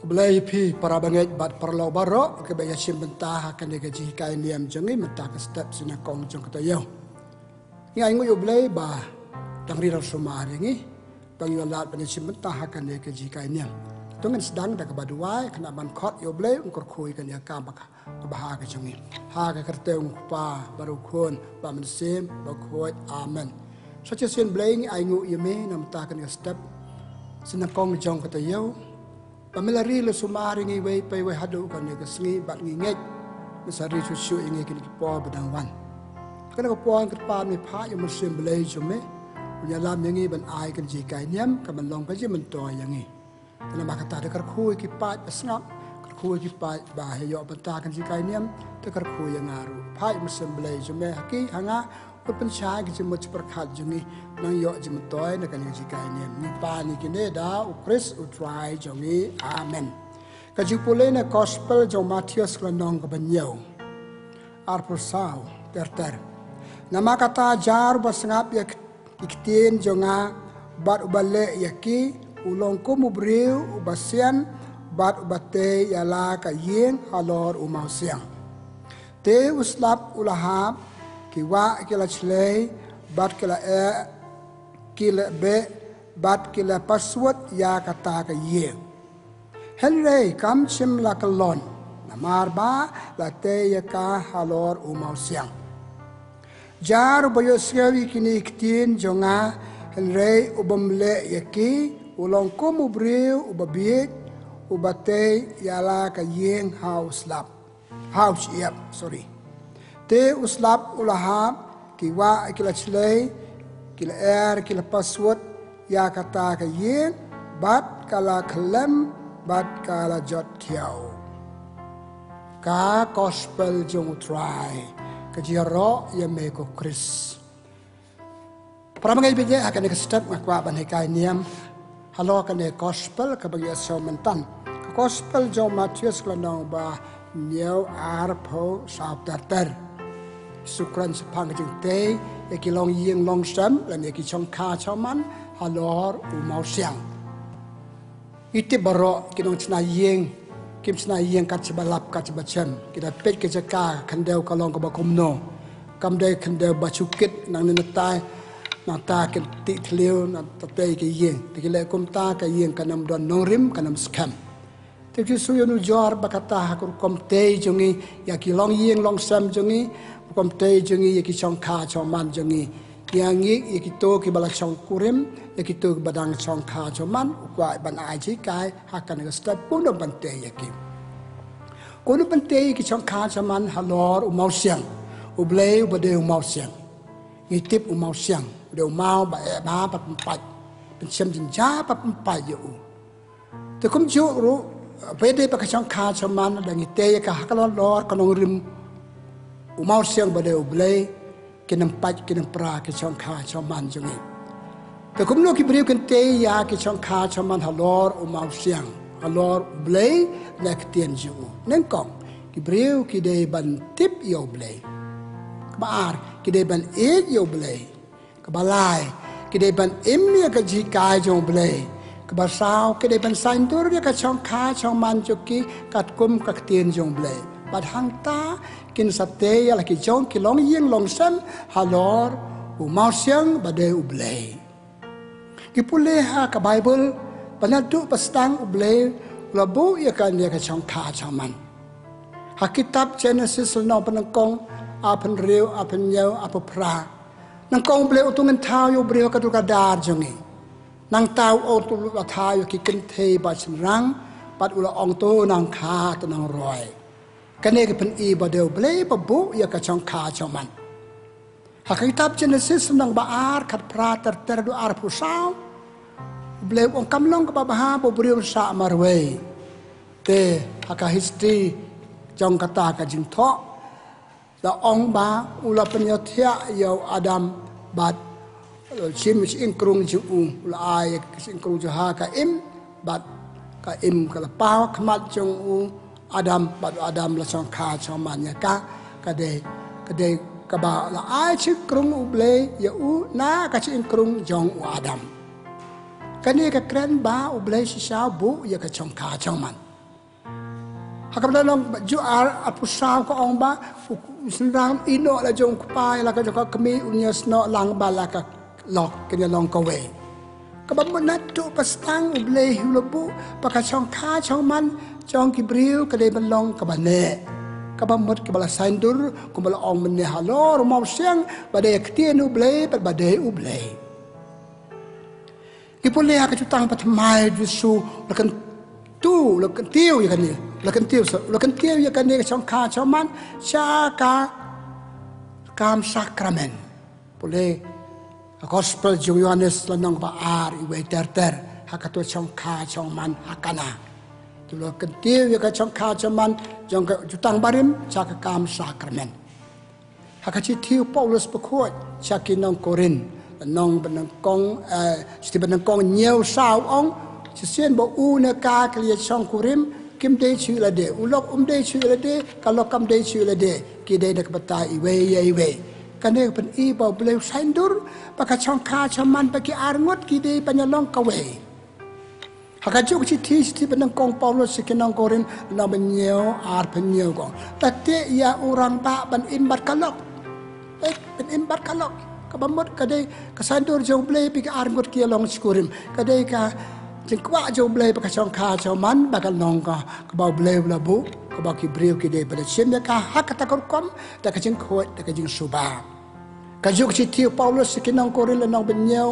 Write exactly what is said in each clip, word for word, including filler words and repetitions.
Khublei ïa phi para bangeit bad paralok baroh kiba ïashim bynta ha kane ka jinghikai niam jong ngi mynta ka step sien nyngkong jong ka taïew. Ngi ainguh ïa U Blei ba dang ri la sumar ïa ngi ba ngi ïoh lad ban ïashim bynta ha kane ka jinghikai niam. To ngin sdang da kaba duwai, khnang ban khot ïa U Blei un kyrkhu ïa kane ka kam ba ka kaba ha ka jong ngi. Ha ka kyrteng U Kpa bad U Khun bad U Mynsiem Bakhuid. Amen. Shisien Blei ngi ainguh ïa me namar kane ka step sien nyngkong jong ka taïew. Ba me la ri la sumar ïa ngi iwei pa iwei haduh kane ka sngi bad ngi ngeit me sa ri shuh shuh ïa ngi kine ki por ba dang wan. Kane ka por ngi kyrpad me phah ïa U Mynsiem Blei jong me un ïalam ïa ngi ban ai kane ka jinghikai niam ka ban long ka jingmyntoi ïa ngi. Te namar kata te kyrkhu ïa ki paid ba sngap, kyrkhu ïa ki paid ba ïoh bynta kane ka jinghikai niam, te kyrkhu ïa nga ruh. Phah ïa U Mynsiem Blei jong me ha ki ha nga, un pynshai ki jingmut jingpyrkhat jong ngi, nang ïoh jingmyntoi na kane ka jinghikai niam. Ngi pan ïa kine da U Khrist U Trai jong ngi. Amen. Ka jingpule na Gospel jong u Mathaios ka lynnong kaba hynñiew, arphew saw, ter ter. Namar kata jar uba sngap ïa ki ktien jong nga bad uba leh ïa ki, u long kum u briew uba sian bad uba tei ïa la ka ïing halor u mawsiang. Te u slap u la hap, ki wah ki la shlei bad ki la eh, ki la beh bad ki la paswut ïa kata ka ïing. Hynrei kam shym la kyllon, namar ba la tei ïa ka halor u mawsiang. Jar uba ïohsngew ïa kine ki ktien jong nga, hynrei u bym leh ïa ki, u long kum u briew uba bieit, uba tei ïa la ka ïing ha u slap, ha u shyiap, sorry. Te u slap u la hap, ki wah ki la shlei, ki la er, ki la paswut ïa kata ka ïing, bad ka la khyllem bad ka la jot thiaw. Ka Gospel jong U Trai. Ka jingïaroh ïa me ko Khrist. Para bangeit, bad ha kane ka step nga kwah ban hikai niam halor kane ka Gospel kaba ngi ïa shem mynta. Ka Gospel jong u Mathaios ka lynnong ba hynñiew, arphew saw, ter ter. Jisu kren shaphang ka jingtei ïa ki longïing longsem lane ïa ki shongkha shongman halor u mawsiang. Ngi tip baroh ki nongshna ïing kim shna ïing kat shaba lap kat shaba shem. Ki da peit ka jaka ka khyndew ka long kaba kumno. Kam dei khyndew ba shu kit nangne nangtai, nangta kin tih thliew, nangta tei ka ïing. Te ki leh kumta, ka ïing kan ym don nongrim, kan ym skhem. Te Jisu ïa u nujor ba kata ha ka rukom tei jong ngi ïa ki longïing longsem jong ngi, rukom tei jong ngi ïa ki shongkha shongman jong ngi. Ïa ngi, ïa kito kiba la shongkurim, ïa kito kiba dang shongkha shongman, u kwah ban ai jinghikai ha kane ka step kumno ban tei ïa ki. Kumno ban tei ïa ki shongkha shongman halor u mawsiang. U Blei uba dei u mawsiang. Ngi tip u mawsiang u dei u maw ba eh ba, ba pynpait, pynshem jingjia ba pynpait ïa u. Te kumjuh ruh, ba dei ba ka shongkha shongman da ngi tei ïa ka ha ka lor lor ka nongrim u mawsiang ba dei u Blei, kin ym pait kin ym pra ki shongkha shongman jong ngi. Te kumno ki briew kin tei ïa ki shongkha shongman halor u mawsiang, halor u Blei, na ka ktien jong u. Nyngkong, ki briew ki dei ban tip ïa u Blei. Kaba ar, ki dei ban ïeit ïa u Blei. Kaba lai, ki dei ban im ïa ka jinghikai jong u Blei. Kaba saw, ki dei ban saiñdur ïa ka shongkha shongman jong ki katkum ka ktien jong u Blei. Bad hangta kin sa tei ïa la ki jong ki longïing longsem halor u mawsiang ba dei u Blei. Ngi pule ha ka Baibl ba naduh ba sdang u Blei u la buh ïa kane ka shongkha shongman. Ha kitab Jenesis lynnong ba nyngkong, arphew hynriew, arphew hynñiew, arphew phra. Nyngkong u Blei u thaw ïa u briew ha ka dur ka dar jong ngi. Nangta u ong to la thaw ïa ki kynthei ba shynrang bad u la ong to nang kha te nang roi. Kane ka pyni ba dei u Blei ba buh ïa ka shongkha shongman. Ha ka kitab Jenesis lynnong ba ar, khatphra ter ter haduh arphew saw. U Blei u ong kam long kaba bha ba u briew un sah marwei. Te ha ka history jong kata ka jingthoh la ong ba u la pynïathiah ïa u Adam bad, eh, shim shyieng krung jong u, u la ai ïa ka shyieng krung jong u ha ka im, bad ka im ka la paw ha khmat jong u Adam, bad u Adam la shongkha shongman ïa ka. Ka dei, ka dei kaba la ai shyieng krung u Blei ïa u na ka shyieng krung jong u Adam. Kane ka kren ba u Blei shisha u buh ïa ka shongkha shongman. Ha kaba la long ju ar, arphew saw ka ong ba u synran ïehnoh la jong u kpa ïa la ka jong ka kmie, un ïasnoh lang bad la ka lok, kan ïalong kawei. Kaba mut naduh ba sdang U Blei hi u la buh ba ka shongkha shongman jong ki briew ka dei ban long kaba neh, kaba mut kaba la saiñdur, kumba la ong mynne halor u mawsiang, ba dei ka ktien U Blei bad ba dei U Blei. Ngi pule ha ka Jutang Bathymmai, Jisu u la kyntu, u la kyntiew ïa kane, u la kyntiew, u la kyntiew ïa kane ka shongkha shongman sha ka kam sakramen. Pule ka Gospel jong u Ïoannis lynnong ba ar, iwei ter ter, ha kato ka shongkha shongman ha Kana. Te u la kyntiew ïa ka shongkha shongman jong ka Jutang Barim sha ka kam sakramen. Ha ka shithi u Paulus bakhuid sha ki nong Korinth, lynnong ba nyngkong, eh, shithi ba nyngkong, hynñiew saw, u ong, shisien ba u ne ka ki la ïashongkurim, kim dei shuh ïa lade, u lok um dei shuh ïa lade, ka lok kam dei shuh ïa lade, ki dei na ka bynta iwei ïa iwei. Kane ka pyni ba U Blei u saiñdur ba ka shongkha shongman, ba ki arngut ki dei ban ïalong kawei. Ha kajuh ka shithi, shithi ba nyngkong u Paulus sha ki nong Korinth, lynnong ba hynñiew, arphew hynñiew, u ong, la teh ïa u rangbah ban im bad ka lok. Eh, ban im bad ka lok. Kaba mut ka dei ka saiñdur jong U Blei ba ki arngut ki ïalong shongkurim. Ka dei ka jingkwah jong U Blei ba ka shongkha shongman ba kan long ka, kaba U Blei u la buh, kaba ki briew ki dei ban shim ïa ka ha kata ka rukom, da ka jingkhuid, da ka jingsuba. Kajuh ka shithi u Paulus sha ki nong Korinth, lynnong ba hynñiew,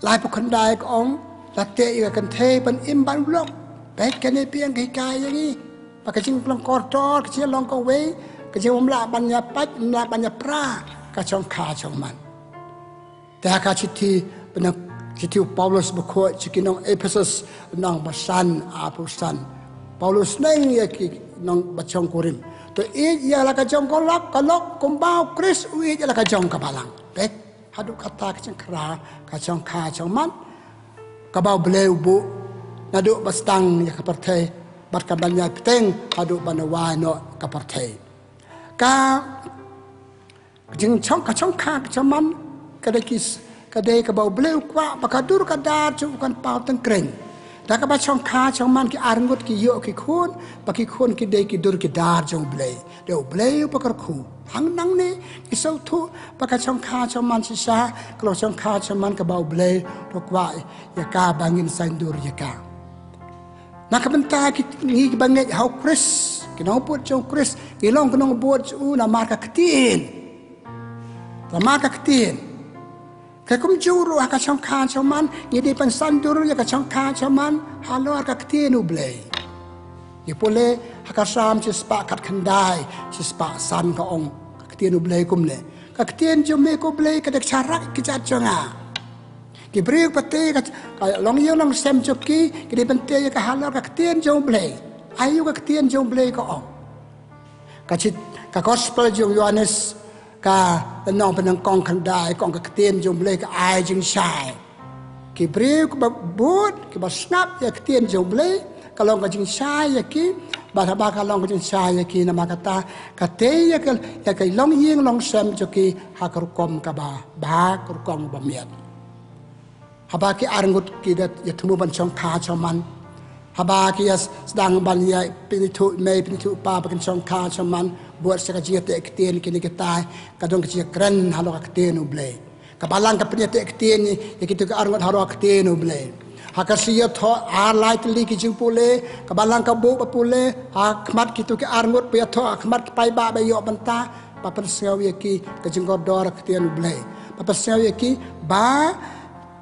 laiphew khyndai, ka ong, la teh ïa ka kynthei ban im bad u lok. Peit, kane phi, ka hikai ïa ngi ba ka jinglong kordor, ka jinglong kawei, ka jingbym lah ban ïapait, bym lah ban ïapra, ka shongkha shongman. Te ha ka shithi ba nyngkong, shithi u Paulus bakhuid sha ki nong Ephesus, lynnong ba san, arphew san, u Paulus u ong ïa ki nong ba shongkurim, to ïeit ïa la ka jong ka lok, ka lok kumba U Khrist u ïeit ïa la ka jong ka balang. Peit, haduh katta ka jingkhra ka shongkha shongman, kaba U Blei u buh naduh ba sdang ïa ka pyrthei, bad ka ban ïai bteng haduh ban wai noh ka pyrthei. Ka jingshong, ka shongkha ka shongman, ka dei ki s-, ka dei kaba U Blei u kwah ba ka dur ka dar jong u kan paw tyngkreiñ. Da kaba shongkha shongman, ki arngut ki ïoh ki khun, ba ki khun ki dei ki dur ki dar jong U Blei. Dei U Blei uba kyrkhu. Hangne ngi sngewthuh ba ka shongkha shongman shisha ka long shongkha shongman kaba U Blei u kwah ïa ka ba ngin saiñdur ïa ka. Na ka bynta ki, ngi kiba ngeit ha U Khrist, ki nongbud jong U Khrist, ngi long ki nongbud jong u namar ka ktien. Namar ka ktien. Ka kumjuh ruh ha ka shongkha shongman, ngi dei ban saiñdur ïa ka shongkha shongman halor ka ktien U Blei. Ngi pule ha ka Salm shispah khatkhyndai, shispah san, ka ong ka ktien U Blei kumne: Ka ktien jong me, ko Blei, ka dei ka sharak ïa ki kjat jong nga. Ki briew ba tei ka, ka longïing longsem jong ki, ki dei ban tei ïa ka halor ka ktien jong U Blei. Aïu ka ktien jong U Blei ka ong? Ka shit, ka Gospel jong u Ïoannis, ka lynnong ba nyngkong khyndai, ka ong ka ktien jong U Blei ka ai jingshai. Ki briew kiba bud, kiba sngap ïa ka ktien jong U Blei, ka long ka jingshai ïa ki, bad haba ka long ka jingshai ïa ki, namar kata ka tei ïa ka, ïa ka longïing longsem jong ki ha ka rukom kaba bha, ka rukom ba miat. Haba ki arngut ki da ïa thmu ban shongkha shongman, haba ki ïa sdang ban ïa pynithuh mei pynithuh pa ba kin shongkha shongman, bud sa ka jingïateh ktien kine kitai, ka don ka jingkren halor ka ktien U Blei. Ka balang ka pynïateh ktien ïa kito ki arngut halor ka ktien U Blei. Ha ka Sngi Ïathoh ar lai tylli ki jingpule, ka balang ka buh ba pule ha khmat kito ki arngut, ba ïathoh ha khmat ki paidbah ba ïoh bynta, ba pynsngew ïa ki ka jingkordor ka ktien U Blei. Ba pynsngew ïa ki ba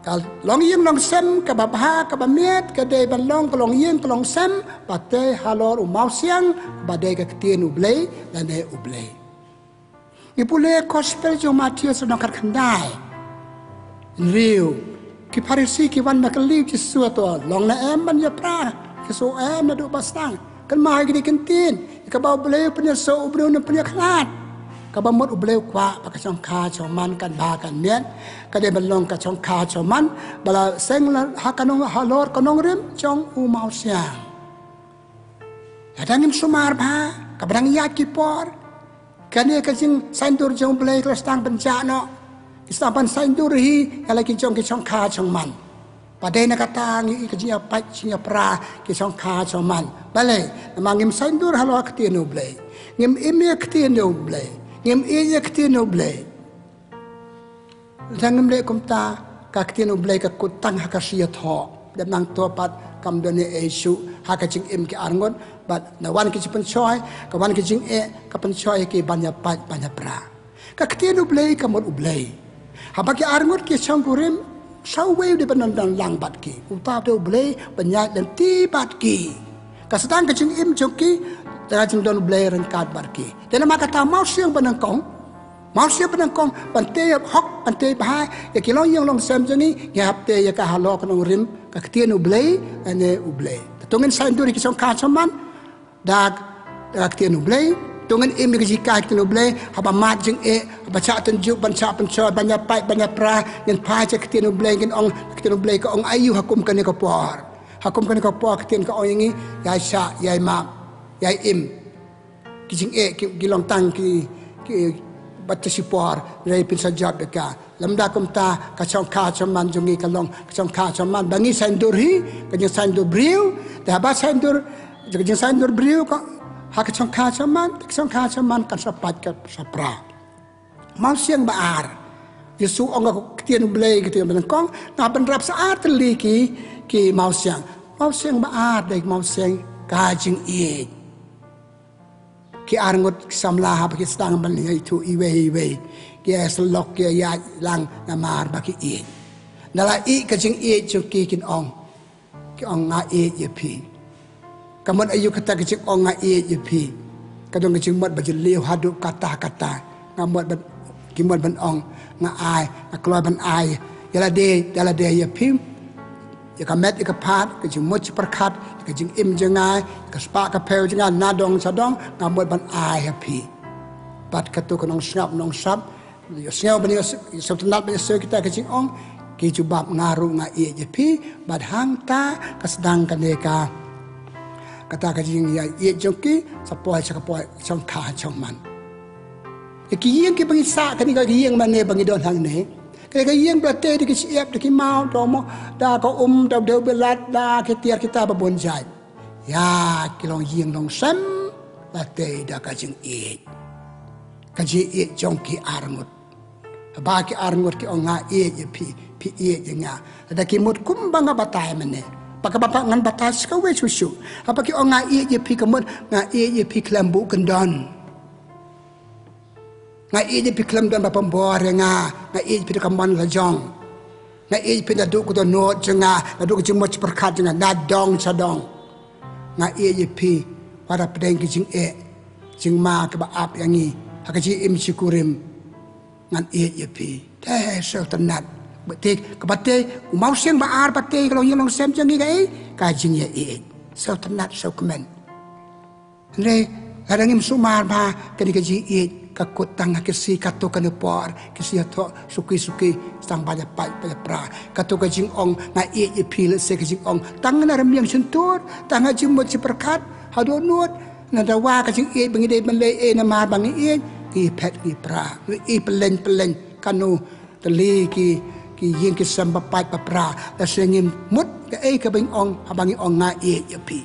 ka longïing longsem kaba bha kaba miat ka dei ban long ka longïing ka longsem ba tei halor u mawsiang ba dei ka ktien U Blei lane U Blei. Ngi pule Gospel jong u Mathaios lynnong khatkhyndai. Hynriew, ki Pharisi ki wan ban kylli u Jisu, to long ne em ban ïapra? Jisu em naduh ba sdang. Kynmaw ïa kine ki ktien, ïa kaba U Blei u pynïasoh, u briew un pynïakhlad. Kaba mut U Blei u kwah ba ka shongkha shongman kan bha kan miat, ka dei ban long ka shongkha shongman ba la seng la ha ka nong, halor ka nongrim jong u mawsiang. Lada ngim sumar bha, kaba dang ïaid ki por, kane ka jingsaiñdur jong U Blei ka la sdang ban jah noh. Ki sdang ban saiñdur hi ïa la ki jong ki shongkha shongman. Pat dei na kata ngi i ka jingïapait jingïapra ki shongkha shongman. Balei? Namar ngim saiñdur halor ka ktien U Blei. Ngim im ïa ka ktien U Blei. Ngim ïeit ïa ka ktien U Blei. Tang ngim leh kumta, ka ktien U Blei ka kut tang ha ka shyiathoh. Dep nangta pat kam don ei ei shuh ha ka jingim ki arngut. Bad na wan ki jingpynshoi, ka wan ki jingeh, ka pynshoi ki ban ïapait ban ïapra. Ka ktien U Blei ka mut U Blei. Haba ki arngut ki shongkurim, sa uwei u dei ban don lang bad ki. Uta u dei U Blei ban ïaid lynti bad ki. Ka sdang ka jingim jong ki da ka jingdon U Blei ryngkat bad ki. Te namar kata mawsiang ba nyngkong, mawsiang ba nyngkong ban tei hok, ban tei bha ïa ki longïing longsem jong ngi, ngi hap tei ïa ka halor ka nongrim ka ktien U Blei, ane U Blei. Te to ngin saiñdur ïa ki shongkha shongman da ka ktien U Blei. To ngin im ïa ka jinghikai ka ktien U Blei, haba mad jingeh, haba shah tynjuh ban shah pynshoi, ban ïapait ban ïapra, ngin phai sha ka ktien U Blei, ngin ong ka ktien U Blei ka ong aïu ha kum kane ka por. Ha kum kane ka por ka ktien ka ong ïa ngi, ïai shah, ïai map, ïai im. Ki jingeh ki, ki long tang ki, ki bad ta shipor, hynrei phin sa jop ïa ka. Lymda kumta ka shongkha shongman jong ngi ka long ka shongkha shongman ba ngi saiñdur hi, ka jingsaiñdur briew. Te haba saiñdur, ka jingsaiñdur briew ka ha ka shongkha shongman, ka shongkha shongman kan sa pait ka sa pra. Mawsiang ba ar. Jisu ong ka ktien U Blei, ka ktien ba nyngkong, nga pynrap sa ar tylli ki, ki mawsiang. Mawsiang ba ar dei mawsiang ka jingïeit. Ki arngut ki samla haba ki sdang ban ïathuh iwei iwei, ki ïasyllok, ki ïalang namar ba ki ïeit. Nalor ïa ka jingïeit jong ki, kin ong, ki ong nga ïeit ïa phi. Ka mut aïu kata ka jingong nga ïeit ïa phi? Ka don ka jingmut ba jylliew haduh katta katta. Nga mut ban, ki mut ban ong nga ai, nga kloi ban ai ïa lade, ïa lade ïa phi, ïa ka met ïa ka phad, ka jingmut jingpyrkhat, ïa ka jingim jong nga, ïa ka spah ka phew jong nga, na dong sha dong, nga mut ban ai ha phi. Bad kato ka nongsngap nongsap ïohsngew ban ïoh, ïohsngew tynnad ban ïohsngew kita ka jingong, ki jubab nga ruh nga ïeit ïa phi. Bad hangta ka sdang kane ka, kata ka jingïaieit jong ki, sa poi sha ka poi shongkha shongman. Ïa ki ïing kiba ngi sah, kane ka ïing mane ba ngi don hangne, kane ka ïing ba la tei da ki shyiap, da ki maw, da mo, da ka um, da u dewbilat, da ki tiar kita ba bun jait. Ïa ki longïing longsem la tei da ka jingïeit. Ka jingïeit jong ki arngut. Haba ki arngut ki ong nga ïeit ïa phi, phi ïeit ïa nga. Lada ki mut kumba nga batai mynne, ba kaba pat ngan batai sa kawei shuh shuh. Haba ki ong nga ïeit ïa phi, ka mut nga ïeit ïa phi khlem buh kyndon. Nga ïeit ïa phi khlem don ba pynbor ïa nga. Nga ïeit ïa phi da ka mon la jong. Nga ïeit ïa phi naduh ka dohnud jong nga, naduh ka jingmut jingpyrkhat jong nga, na dong sha dong. Nga ïeit ïa phi wat hapdeng ki jingeh jingma kiba ap ïa ngi ha ka jingim jingkurim. Ngan ïeit ïa phi. Te sngewtynnad. Bad te kaba te, u mawsiang ba ar ba te ka longïing longsem jong ngi ka ei, ka jingïaieit. Sngewtynnad, sngewkmen. Hynrei lada ngim sumar bha, kane ka jingïeit ka kut tang ha ki sngi, kato kane por ki sngi ïathoh suki suki, sdang ban ïapait ban ïapra. Kato ka jingong nga ïeit ïa phi, lehse ka jingong tang na rmiang shyntur, tang ha jingmut jingpyrkhat, ha dohnud. Nang dawa ka jingïeit ba ngi dei ban leh ei namar ba ngi ïeit, ngi phet ngi pra, ngi ïeit pyllein pyllein. Kano tylli ki, ki ïing ki sem ba pait ba pra, lehse ngim mut kaei kaba ngi ong haba ngi ong nga ïeit ïa phi.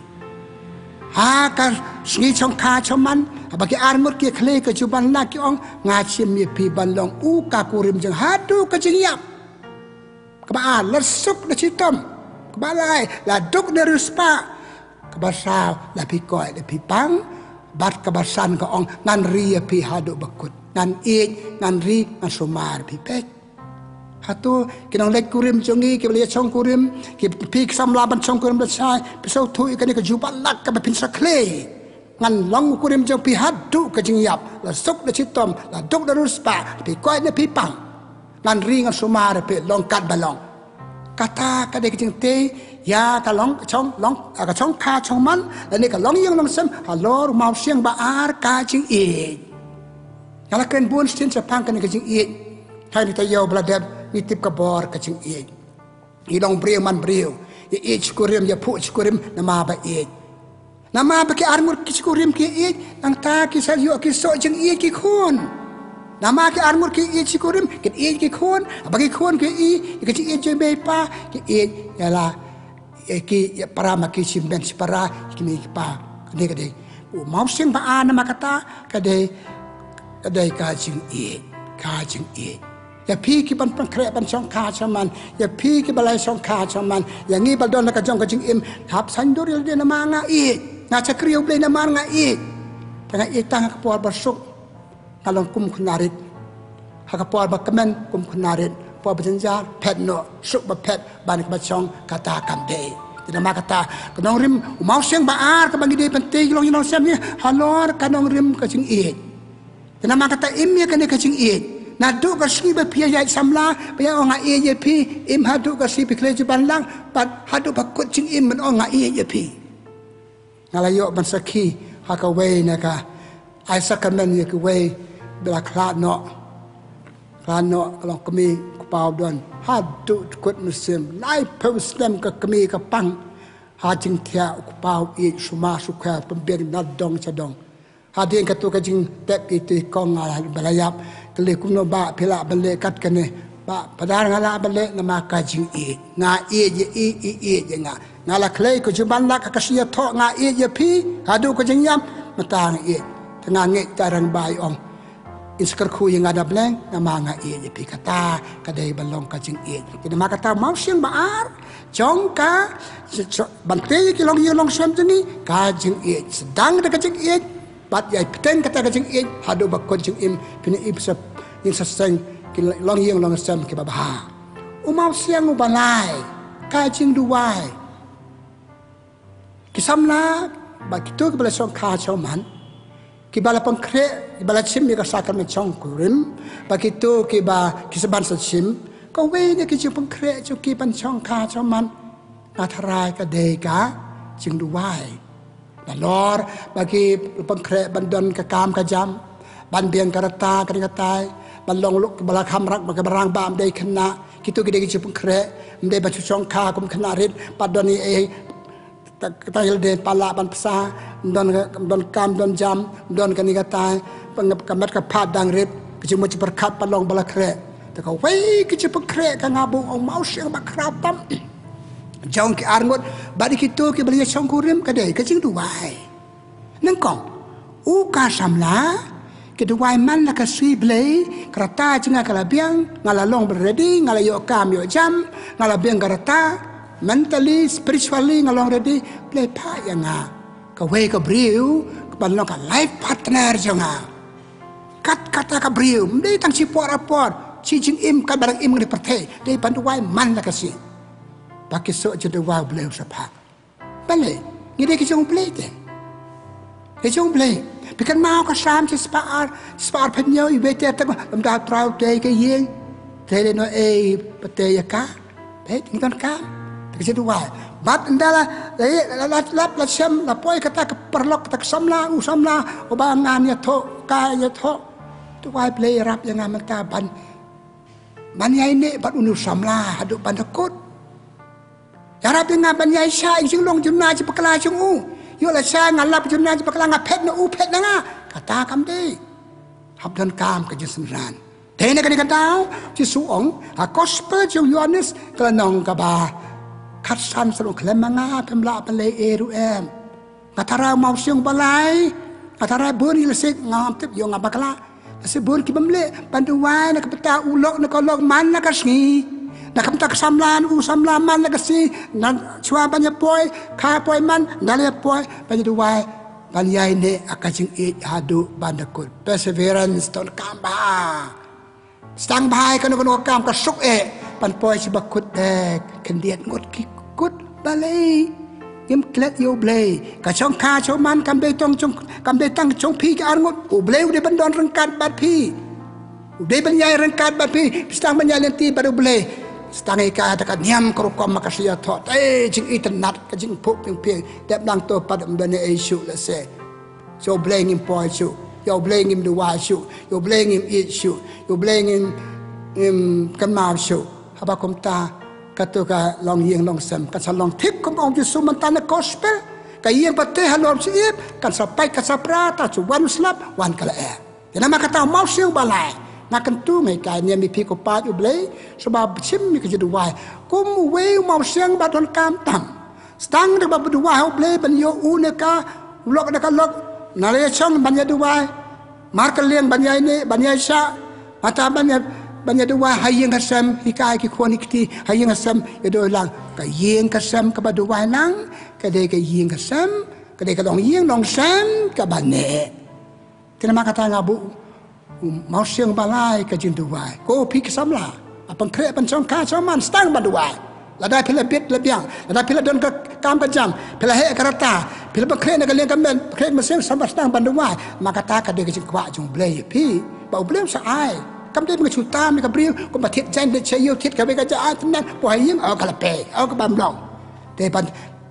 Ha ka sngi shongkha shongman, haba ki arngut ki ïakhlei ka juh ban lah, ki ong nga shim ïa phi ban long u ka kurim jong nga haduh ka jingïap. Kaba ar, la suk la shitom. Kaba lai, la duk na riewspah. Kaba saw, la phi koit la phi pang. Bad kaba san ka ong ngan ri ïa phi haduh ba kut. Ngan ïeit, ngan ri, ngan sumar ïa phi. Peit. Hato ki nongleit kurim jong ngi, kiba la ïa shongkurim, ki phi ki samla ban shongkurim lashai, phi sngewthuh ïa kane ka jubab lad kaba phin sa khlei? Ngan long u kurim jong phi haduh ka jingïap, la suk la shitom, la duk la riewspah, phi koit ne phi pang. Ngan ri ngan sumar ïa phi, long katba long. Kata ka dei ka jingtei ïa ka long, ka shong, long, ka shongkha shongman lane ka longïing longsem halor u mawsiang ba ar, ka jingïeit. Nga la kren bun sien shaphang kane ka jingïeit. Hynrei taïew ba la dep ngi tip ka bor ka jingïeit. Ngi long briew man briew, ïa ïeit shi kurim, ïa phuh shi kurim namar ba ïeit. Namar ba ki arngut ki shi kurim ki ïeit, nangta ki sa ïoh ki soh jingïeit ki khun. Namar ki arngut ki ïeit shi kurim, ki ïeit ki khun, haba ki khun ki ïeit ïa ka jingïeit jong mei pa, ki ïeit ïa la, ïa ki, ïa para ma ki shi mei shi para, ïa ki mei ki pa. Kane ka dei u mawsiang ba ar namar kata, ka dei, ka dei ka jingïeit, ka jingïeit. Ïa phi ki ban pynkhreh ban shongkha shaman, ïa phi ki ba la shongkha shaman, ïa ngi ba don la ka jong ka jingim, hap sngewthuh ïa lade namar nga ïeit, nga shakri ïa U Blei namar nga ïeit. Te nga ïeit tang ha ka por ba suk, nga long kum khynnah rit. Ha ka por ba kmen kum khynnah rit, por ba jynjar phet noh, suk ba phet, ban ka ba shong kata kam dei. Te namar kata, ka nongrim u mawsiang ba ar kaba ngi dei ban tei long ïa nong sem ngi halor ka nongrim ka jingïeit. Te namar kata im ïa kane ka jingïeit. Naduh ka sngi ba phi ïa ïaid samla, ba ïa ong nga ïeit ïa phi, im haduh ka sngi phi khlei ju ban lang, bad haduh ba kut jingim ban ong nga ïeit ïa phi. Nga la ïoh ban sakhi ha kawei na ka ai sakramen ïa kiwei ba la khlad noh. Khlad noh ka long kmie u kpa u don haduh kut mynsiem, laiphew snem ka kmie ka pang ha jingthiah, u kpa u ïeit sumar sukher pynbiang na dong sha dong. Hadien kato ka jingtep ïa i kong nga la ba la ïap, ka leh kumno ba phi lah ban leh kat kane. Ba padar nga lah ban leh namar ka jingïeit. Nga ïeit ïa i, i ïeit ïa nga. Nga la khlei ka jingban lak ha ka shi ïathoh nga ïeit ïa phi, haduh ka jingïap, mynta nga ïeit. Te nga ngeit ta rang ba i ong. In sa kyrkhu ïa nga da bleng, namar nga ïeit ïa phi kata, ka dei ban long ka jingïeit. Te namar kata mawsiang ba ar, jong ka, ban tei ïa ki longïing longsem jong ngi, ka jingïeit. Sdang da ka jingïeit, bad ïai bteng kata ka jingïeit, haduh ba kut jingim, phin ïohi ba sa, ïing sa seng, ki longïing longsem ki babha. U mawsiang u balai, ka jingduwai. Ki samla, ba kito ki ba la shongkha shongman, ki ba la pynkhreh, ki ba la shim ïa ka sakramen shongkurim, ba kito ki ba ki sa ban sa shim, kawei na ki jingpynkhreh jong ki ban shongkha shongman, nga tharai ka dei ka jingduwai. Nalor ba ki pynkhreh ban don ka kam ka jam, ban biang ka rta ka dei katai, ban long luk ba la kham rak ba ka barang ba ym dei khynnah, kito ki dei ki jingpynkhreh, ym dei ban shu shongkha kum khynnah rit, ba don ei ei, ta, ta ïa lade pat lah ban psa, don, don kam, don jam, don kane katai, pang, ka met ka phad dang rit, ka jingmut jingpyrkhat pat long ba la khreh. Te kawei ka jingpynkhreh ka nga bun ong mawsiang ba khraw tam jong ki arngut, bad ïa kito ki ba la ïashongkurim ka dei ka jingduwai. Nyngkong, u ka samla, ki duwai man la ka sngi Blei, ka rta jong nga ka la biang, nga la long ba ready, nga la ïoh kam ïoh jam, nga la biang ka rta, mentally, spiritually, nga long ready, Blei phah ïa nga kawei ka briew, ka ban long ka life partner jong nga. Kat kata ka briew, ym dei tang shi por ar por, shi jingim kat ba dang im ha kane ka pyrthei, dei ban duwai man la ka sngi. Ba ki soh jingduwai U Blei u sa phah. Balei, ngi dei ki jong U Blei te. Ki jong U Blei. Phi kynmaw ka Salm shispah ar, shispah arphew hynñiew, iwei te tang, lymda U Trai u tei ka ïing, te lehnoh ei ba tei ïa ka. Te ngi donkam. Te ka jingduwai. Bad ynda la, la, la, la, la, la shem, la poi kata ka paralok, kata ka samla, u samla, uba ngan ïathoh, ka ïathoh. Duwai Blei ïarap ïa nga mynta ban, ban ïaineh bad une u samla haduh ban da kut. Ïarap ïa nga ban ïaishah ïa ka jinglong jumna jingbakla jong u. Ïoh lashai nga lap jumna jingbakla, nga phet na u, u phet na nga. Kata kam dei. Hap donkam ka jingsynran. Te na kane ka daw, Jisu u ong, ha gospel jong u Ïoannis, ka lynnong kaba khatsan, sa u ong khlem ma nga phim lah ban leh ei ruh em. Nga tharai u mawsiang u balai, nga tharai bun ïa lashai, ngam tip, ïoh nga bakla. Lashai bun ki bym leh ban duwai na ka bynta u lok na ka lok man la ka sngi. Na ka bynta ka samla na u samla man la ka sngi. Na shuwa ban ïa poi, ka poi man, na la ïa poi, ban ïa duwai, ban ïaineh ha ka jingïeit haduh ban da kut. Perseverance, donkam bha. Sdang bha ïa kano kano ka kam, ka suk eh ban poi sha ba kut eh, khyndiat ngut ki kut. Balei? Ngim klet ïa U Blei. Ka shongkha shongman kam dei tang jong, kam dei tang jong phi ki arngut. U Blei u dei ban don ryngkat bad phi. U dei ban ïai ryngkat bad phi. Sdang ban ïai lynti bad U Blei. Sdang ïa ka da ka niam ka rukom ma ka sa ïathoh. Te jingitynnat, ka jingphuh ping ping. Dep nangto pat ym don ei shuh lehse. Ïa U Blei ngim poi shuh, ïa U Blei ngim duwai shuh, ïa U Blei ngim ïeit shuh, ïa U Blei ngim, ngim kynmaw shuh. Haba kumta, kato ka longïing longsem kan sa long thik kum ong Jisu mynta na gospel. Ka ïing ba teh halor u shyiap kan sa pait, kan sa pra, tang shu wan u slap, wan ka lyer. Te namar kata u mawsiang u balai, Nga kyntu ngi ka niam ïa phi ko paid U Blei, shuwa ba shim ïa ka jingduwai. Kum uwei u mawsiang ba donkam tam. Sdang da kaba duwai ha U Blei ban ïoh u ne ka lok ne ka lok. Na la ïa shong ban ïa duwai. Mar ka liang ban ïa ine, ban ïa sha. Mata ban ïa, ban ïa duwai ha ïing ha sem, hikai ki khun ki kti, ha ïing ha sem, ïa duwai lang. Ka ïing ka sem kaba duwai lang, ka dei ka ïing ka sem, ka dei ka long ïing long sem, kaba ne. Te namar kata nga buh u mawsiang ba lai ka jingduwai. Ko phi ki samla, a pynkhreh ban shong kha shong man sdang ban duwai. Lada phi la bit la biang, lada phi la don ka kam ka jam, phi la heh ka rta, phi la pynkhreh na ka liang ka met, pynkhreh ka mynsiem, sdang ban duwai. Namar kata ka dei ka jingkwah jong U Blei ïa phi. Ba U Blei u sa ai. Kam dei ba nga shu tam ïa ka briew, kumba thied jaiñ leit sha ïew, thied kawei ka jaka tynrai, poi ha ïing, oh ka la pei, oh ka bam long. Te ban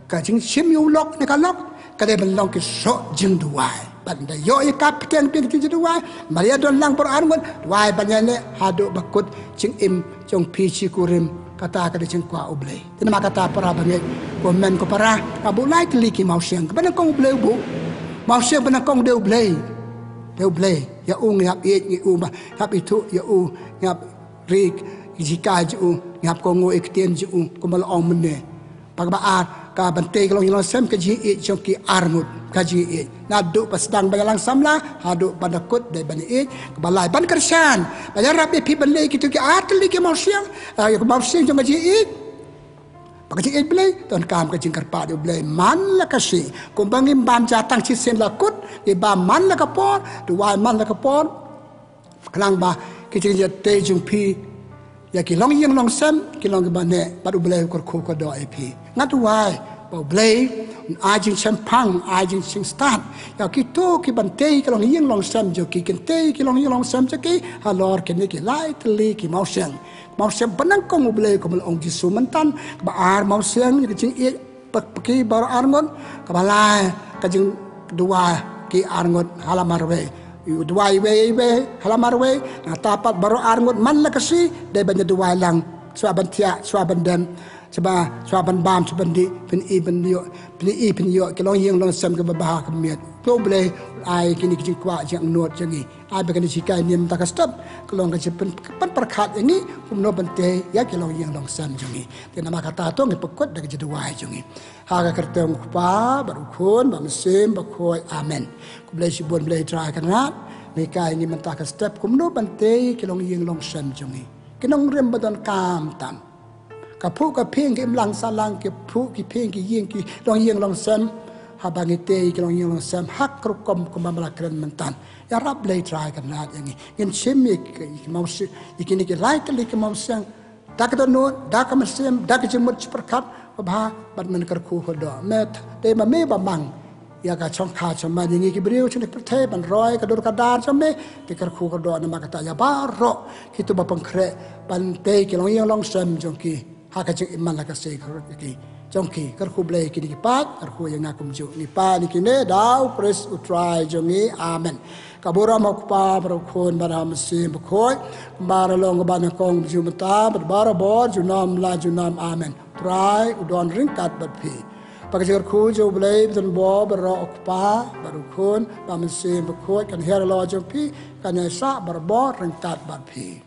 ka jingshim ïa u lok ne ka lok, ka dei ban long ki soh jingduwai. Ban da ïoh ïa ka pyrthei pyrthei jingduwai, Maria don lang baroh arngut, duwai ban ïa leh haduh ba kut jingim jong phi shi kurim, kata ka dei jingkwah U Blei. Te namar kata para bangeit, ko hynmen ko para, ka buh lai tylli ki mawsiang, kaba nyngkong U Blei u buh. Mawsiang ba nyngkong dei U Blei. Dei U Blei, ïa u ngi hap ïeit, ngi u ba, hap ithuh, ïa u ngi hap ri, ki jinghikai jong u, ngi hap kohnguh ïa ki ktien jong u, kumba la ong mynne. Ba kaba ar, ka ban tei ka long ïing long sem ka jingïeit jong ki arngut, ka jingïeit. Naduh ba sdang ban ïalang samla, haduh ban da kut dei ban ïeit, kaba lai ban kyrshan. Ba ïarap ïa phi ban leh kito ki ar tylli ki mawsiang, ah, ïa ki mawsiang jong ka jingïeit. Ba ka jingïeit Blei, donkam ka jingkyrpad ïa U Blei man la ka sngi. Kumba ngim bam ja tang shisien la kut, ngi bam man la ka por, duwai man la ka por. Khnang ba ki jingïatei jong phi ïa ki long ïing long sem ki long kiba neh bad U Blei u kyrkhu kyrdoh ïa phi. Nga duwai ba U Blei un ai jingshemphang, un ai jingstad ïa kito ki ban tei ki long ïing long sem jong ki, kin tei ki long ïing long sem jong ki halor kine ki lai tylli ki mawsiang. Mawsiang ba nyngkong U Blei kumba la ong Jisu mynta, kaba ar mawsiang ïa ka jingïeit, pek peki baroh arngut, kaba lai ka jingduwai ki arngut ha la marwei. U duwai iwei iwei ha la marwei, nangta pat baroh arngut man la ka sngi dei ban ïa duwai lang. Shuwa ban thiah, shuwa ban dem, shuwa, shuwa ban bam, shuwa ban dih, phin ïoh, phin ïoh, phin ïoh ki long ïing long sem kiba bha ka miet. To U Blei ai kine ki jingkwah jingangnud jong ngi. Ai ba kane ka jinghikai niam mynta ka step ka long ka jingpyn, pynpyrkhat ïa ngi kumno ban tei ïa ki long ïing long sem jong ngi. Te namar kata to ngi pynkut da ka jingduwai jong ngi. Ha ka kyrteng U Kpa bad U Khun bad U Mynsiem Bakhuid. Amen. Khublei shibun Blei Trai Kynrad, ngi hikai ngi mynta ka step kumno ban tei ki long ïing long sem jong ngi. Ki nongrim ba donkam tam. Ka phuh ka phieng ki imlang sahlang, ki phuh ki phieng ki ïing ki long ïing long sem. Haba ngi tei ki long ïing long sem ha ka rukom kumba ma la kren mynta. Ïarap Blei Trai Kynrad ïa ngi. Ngin shim ïa ki, ki mawsiang, ïa kine ki lai tylli ki mawsiang. Da ka dohnud, da ka mynsiem, da ka jingmut jingpyrkhat babha bad men kyrkhu kyrdoh. Me, dei ma me ba mang ïa ka shongkha shongman ïa ngi ki briew sha kane ka pyrthei ban roi ka dur ka dar jong me, te kyrkhu kyrdoh namar kata ïa baroh kito ba pynkhreh ban tei ki long ïing long sem jong ki ha ka jingim man la ka sngi jong ki. Kyrkhu Blei kine ki paid, kyrkhu ïa nga kumjuh. Ngi pan ïa kine da U Khrist U Trai jong ngi. Amen. Ka burom U Kpa bad U Khun bad U Mynsiem Bakhuid, kumba la long kaba nyngkong, kumjuh mynta bad barabor, junom la junom. Amen. Trai u don ryngkat bad phi. Ba ka jingkyrkhu jong U Blei ba don bor baroh, U Kpa bad U Khun bad U Mynsiem Bakhuid, kan hiar halor jong phi, kan ïaisah barabor ryngkat bad phi.